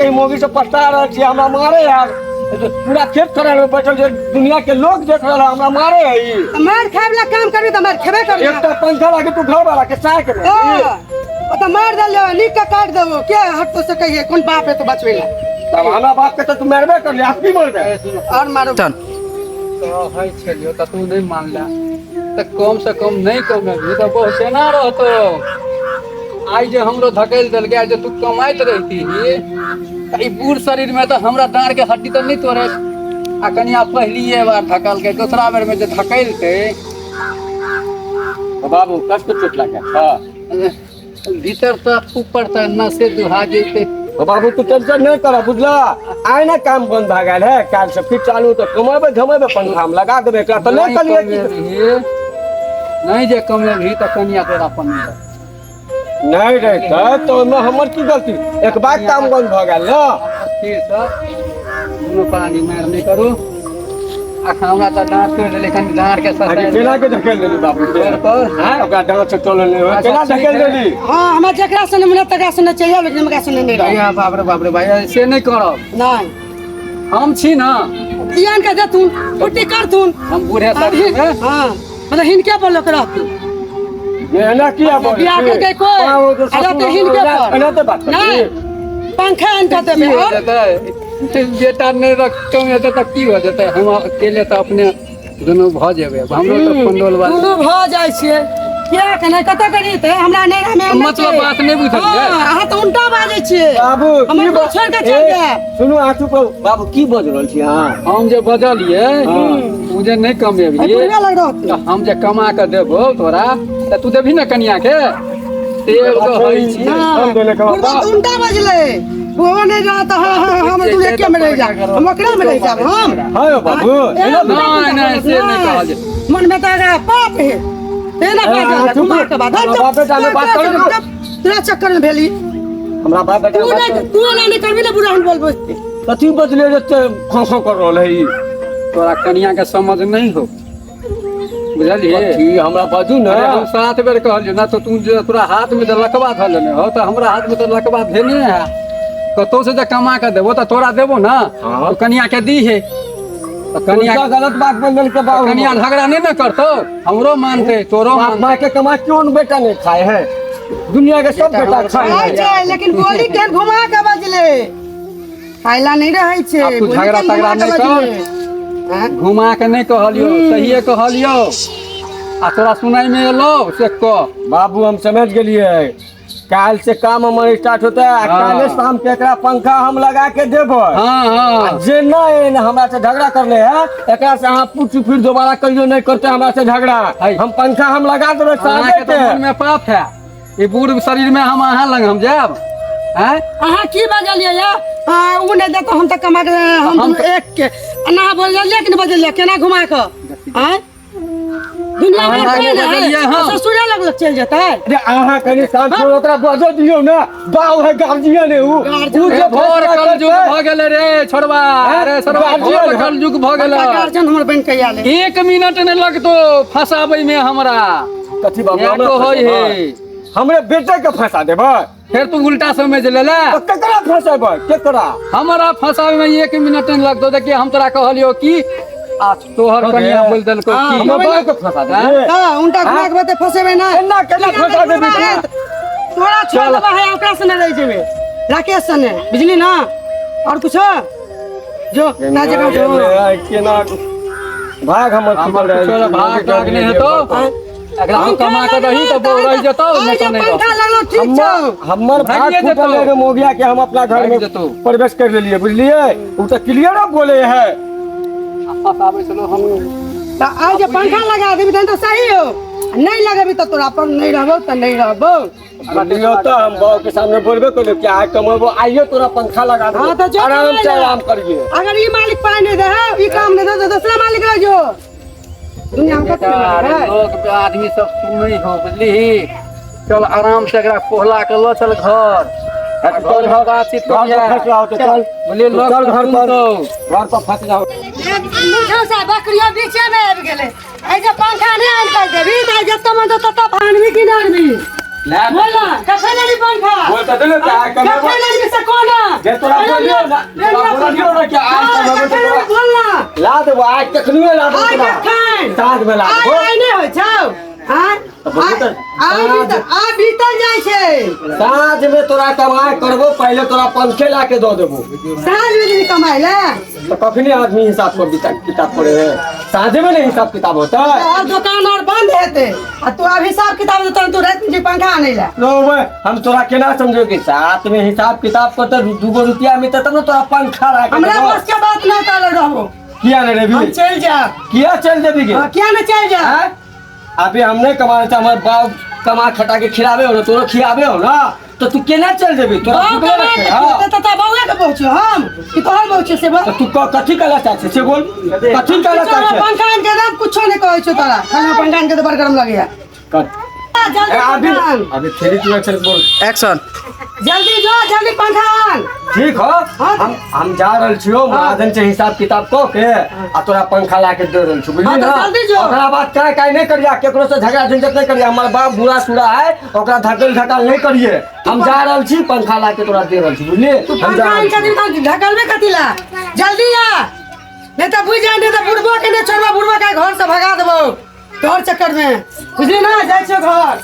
एहि मोगी से पछता रहल छी, हमरा मारे यार। पूरा खेत खराब में बैठल जे दुनिया के लोग देख रहल है, हमरा मारे है ई। मार खाए वाला काम करबी तऽ मार खेबे करबी। एकटा पंखा लागे तू घर वाला के चाय के हाँ, ओ तऽ मार देलियो, नीक के काटि देबो। के हटतो से कहिए, कोन बाप है तो बचबै ला? तब हमरा बाप के तो तू मारबे करली, आप की मरबे? और मारो। कहै छलियौ तऽ तू नहि मानला, तऽ कम से कम नहि कमेबही तऽ बहुत एना रहतौ। आइ जे हमरो धकेल देलकै, आइ जे तू कमाइत रहिती तऽ ई बूढ़ शरीर मे तऽ हमरा डाँड़ के हड्डी तऽ नहि तोड़ैत। आ कनि आब पहिलिए बार धकलकै, दोसरा बेर मे जे धकेलकै। बाबू कष्ट चोट लागल? हाँ। भीतर तऽ ऊपर तऽ नसे दुहा जेतै। तो बाबू तू टेंशन नहीं कर, बुझला? आइ ना काम बंद भए गेल है, काल्हि से फिर चालू तऽ कमेबै धमेबै, पंखा हम लगा देबै एकरा। तऽ नहि कहलियै कि नहि जे कमेबही तऽ कनिया तोरा अपन नहि रहतौ। नहि रहतै तऽ ओहिमे हमर की गलती? एक बार काम बंद भऽ गेल ने। स्थिरसँ दुनू प्राणी मारि नहि करू। अखन हमरा तऽ डाँट तोड़ि देलै, कनि डाँट के अरे केना के धकेल देली बाबू के? घर पर। हाँ, ओकरा डाँट से चलल नहि होय, केना अच्छा, धकेल ठीक है। देली? हाँ, हमरा जकरा सुने मन तकरा सुने चाहिए, लेकिन हमरा सुने नहीं रहे। भैया, बाप रे बाप रे भाई, से नहि करब। नहीं। हम छी ना। इयान के देथुन, कुट्टी करथुन। हम बूढ़े शरीर में। हाँ, मतलब हिनके पर लोक रहतुन। ये एना किया बोलै बियाह छी? करके कोई हाँ, ओ तऽ अरे ससुर तऽ हिनके एना पर। एना तऽ बात करै नहीं, छी। पंखा आनि कऽ देबै की हो और जेतै? बेटा नहि रखतौ हेतै तऽ की हो जेतै? हम अकेले तऽ अपने दुनू भऽ जेबै, हमरो तऽ पंडौल वाली दुनू भऽ जाइ छियै। किया के नहि कतऽ करी तऽ हमरा नैहरा मे एहन मतलब छै। बात नहि बुझलियै? हाँ, अहाँ तऽ उल्टा बाजै छियै। बाबू हमर की बाप छोड़ि कऽ चलि ए, जायब। सुनू, अहाँ चुप रहू। बाबू की बज रहल छी अहाँ? हम जे बजलियै, तू जे नहि कमेबही एहि बुढ़िया लग रहतै। तऽ हम जे कमा कऽ देबौ तोरा, तऽ तू देबही ने कनिया के? से एगो होइ छै। हम देने के बुढ़बा बाप। तऽ उल्टा बजलै। ओहो नहि रहत, हाँ, हाँ, हम तू एके में रहि जाब, हम ओकरा में रहि जाब हम। हाँ यौ बाबू, एना नहि, नहि, से नहि कहल जेतै। मन में तऽ एकरा पाप है, तेना ए, बाजल चुप। घुमा के बाद। हमरा बाप बेटा ने बात करू। तोरा चक्कर में भेली। हमरा बाप बेटा तू नहि, तू एना नहि करबी ने, बुढ़ा हम बोलबो। कथी बजले रे ते खो खो कर रहल है ई? तोरा कनिया के समझ नहीं हो, बुझलियै? कथी हमरा बाजू ने। अरे हम 7 बेर कहलियौ ना, तऽ तू जे तोरा हाथ में जे लकवा धऽ लेने हो, तऽ हमरा हाथ में तऽ लकवा धेने है। कतौ से जे कमा के देबो तऽ तोरा देबो ना। हाँ। तो कनिया के दी है तऽ कनिया उल्टा गलत बात बोल देलकै बाबू। कनिया झगड़ा नहीं ने करतौ, हमरो मानते तोरो बाप मानते। माँ के कमा क्यों न बेटा नहीं खाए है? दुनिया के सब बेटा खाए खाइ है। छै, लेकिन बोली केहन घुमा के बजले, खाइला नहीं रहै छै। आब तू बोली झगड़ा केहन तगड़ा घुमा के नहि कर। बजले। आँय? घुमा के नहीं कहलियौ, सहिए कहलियौ, आ तोरा सुनाई में एलौ से कह। बाबू हम समझ गेलिए, काल से काम हमर स्टार्ट होता है। हाँ। काले शाम के एकरा पंखा हम लगा के देबै। हाँ, हाँ। जे नहीं हमरा से झगड़ा करले है, एकरा से अहाँ पूछू, फिर दोबारा कहियो नहीं करते हमरा से झगड़ा। है। हम पंखा हम लगा देबै अहाँके साँझे तऽ के। मन में पाप है, ई बूढ़ शरीर में हम अहाँ लग हम जायब? आँय? अहाँ की बजलियै या? आ, उ नहि देतौ, हम तऽ कमा के हम हम दुनू एक के एना बजलियै कि नहि बजलियै? केना घुमा कऽ? आँय? दुनिया भर अहाँ कोई के नहि बजलियै हम। ससुरे लग लोग चलि जेतै। अरे अहाँ कनि शांत हो, ओकरा बजऽ दियौ ने। बाउ है गार्जियन है उ। गार्जियन। उ जे घोर फैसला कलयुग करतै, भऽ गेलै रे छोड़बा। अरे छोड़बा, गार्जियन घोर है। कलयुग भऽ गेलै। गार्जियन हमर बनि के आयल है। 1 मिनट नहि लगतो फंसाबै में हमरा। कथी बाबू, इएह हमरा कहै फंसेबै? है। हमरे बेटे के फंसा देबै? फेर तू उल्टा समझ लेले। तऽ केकरा फंसेबै, केकरा? हमरा फंसाबै में 1 मिनट नहि लगतो। देखिए, हम तोरा कहलियौ कि आ तोहर अरे। कनिया बोल देलको हाँ, की हमर बाप के फंसा देबै? हाँ, उल्टा घुमा के बते फंसेबै ना। एना केना फंसा देबै? तोरा छोड़ चल। देबा है, ओकरा से रहि जेबै, राकेश से ने, बुझली ना? और कुछ जो ना जगह जो। केना भाग हमर हमर छूटल रहै। कुछो भाग ताग नहि हेतौ। एकरा हम कमा के दही तऽ बौ रहि जेतौ, नहि तऽ नहि पंखा रहतौ। लगलो ठीक छौ। हमर भाग भागिए छूटल जेतौ। रहै रे मोगिया के हम अपना घर भागि में जेतौ। प्रवेश कर लेलिए, बुझलिए? उ तऽ क्लियर बोले है। आ फंसाबै छलौ हम। तऽ आइ जे पंखा लगा देबी तहन तऽ सही हो, आ नहि लगेबी तऽ तोरा अपन नहि रहबौ तऽ नहि रहबौ। बोलियो तऽ हम बाबू के सामने बोलबे करियो कि आइ कमेबो, आइयो तोरा पंखा लगा देबो। हाँ, तऽ जो आराम कमाइ से ले। आराम करिए। अगर ई मालिक पाइ नहि दे है, ई काम नहि दे, तऽ दोसरा मालिक लग जो। दुनिया में कते बेटा, मालिक है? लोग आदमी सब सुनै हो, बुझलिही? चल आराम से एकरा पोहला के लऽ चल घर। चल घर घर बातचीत घर पर करिहे। फैसला होतै, चल। बुझलिही, लोग चल घर पर। सुनतौ। घर पर फंस जाओ। मुर्खा सा बकरिया बीचे में आबि गेलै। एहि जे पंखा नहि आनि कऽ देबही तऽ जतऽ मन ततऽ भानबी कि नहि आनबी? ला बोल ना कखन लेली पंखा बोल तऽ देले तऽ आइ कमेबो कखन लेली से कोना जे तोरा बोलियो ना तोरा बोलियो ना कि आइ कमेबो कखन तोरा बोल ना ला देबो आइ कखनियो ला देबो आइ तोरा कखन साँझ में ला आइ देबो आइ नहि होइ छौ आइ तऽ बोलू तऽ आइ बीतल आइ बीतल जाइ छै साँझ में तोरा कमाई करबो पहले तोरा पंखे ला के दऽ देबो साँझ में जेबही कमाइ लए तो कखनी आदमी हिसाब कर किताब करे है साँझे में नहीं हिसाब किताब होता है और दुकान और बंद हेतै आ तू अब हिसाब किताब देतौ तू राति में जे पंखा आनै लए लो बे, हम तोरा केना समझो कि साथ में हिसाब किताब करते दूगो रुपया मिलते तब ना तोरा पंखा ला के हमरा देबो। बस के बात ना ताले रहबो किया नहीं हम रेबी चलि जायब किया चल देबी के हाँ, किया नहीं चलि जायब हैं? अभी हम नहीं कमा रहे हमारे बाप कमा खटा के खिलावे हो ना तोरा खिलावे हो ना तो तू केना चल जेबी तोरा बाप भूख कमा लगतै, के हाँ। खिलेतै तऽ बौआ के पहुँचो हम कि तोहर पहुँचो से बोल तो तू कथी कहला चाहे छै से बोल कथी कहला तोरा चाहे छै पंखा आनि के दे कुछो नहि कहै छौ तोरा खाली पंखा आनि के दे बड़ गरम लगैया कट जल्दी ए, अभी पंखा आन। अभी थ्री टू एक्शन बोल एक्शन जल्दी जो जल्दी पंखा आन ठीक हो हाँ। हम जा रहल छियो महाजन से हिसाब किताब क के आ तोरा पंखा ला के दे रहल छियो बुझली हाँ, तो ना जल्दी जो। ओकरा बाद काय काय नहीं करिया केकरो से झगड़ा झंझट नहीं करिया हमर बाप बुरा सुरा है ओकरा धकेल धकाल नहीं करिए हम जा रहल छी पंखा ला के तोरा दे रहल छी बुझली तू हम जा पंखा आनि रहल के छी। दे ढकलबे कथी ला जल्दी आ नहीं तऽ बुझि जा नहीं तऽ बुढ़बो के नहीं छोड़बो बुढ़बो के घर से भगा देबो तोहर चक्कर में बुझली ना जाइ छियो घर।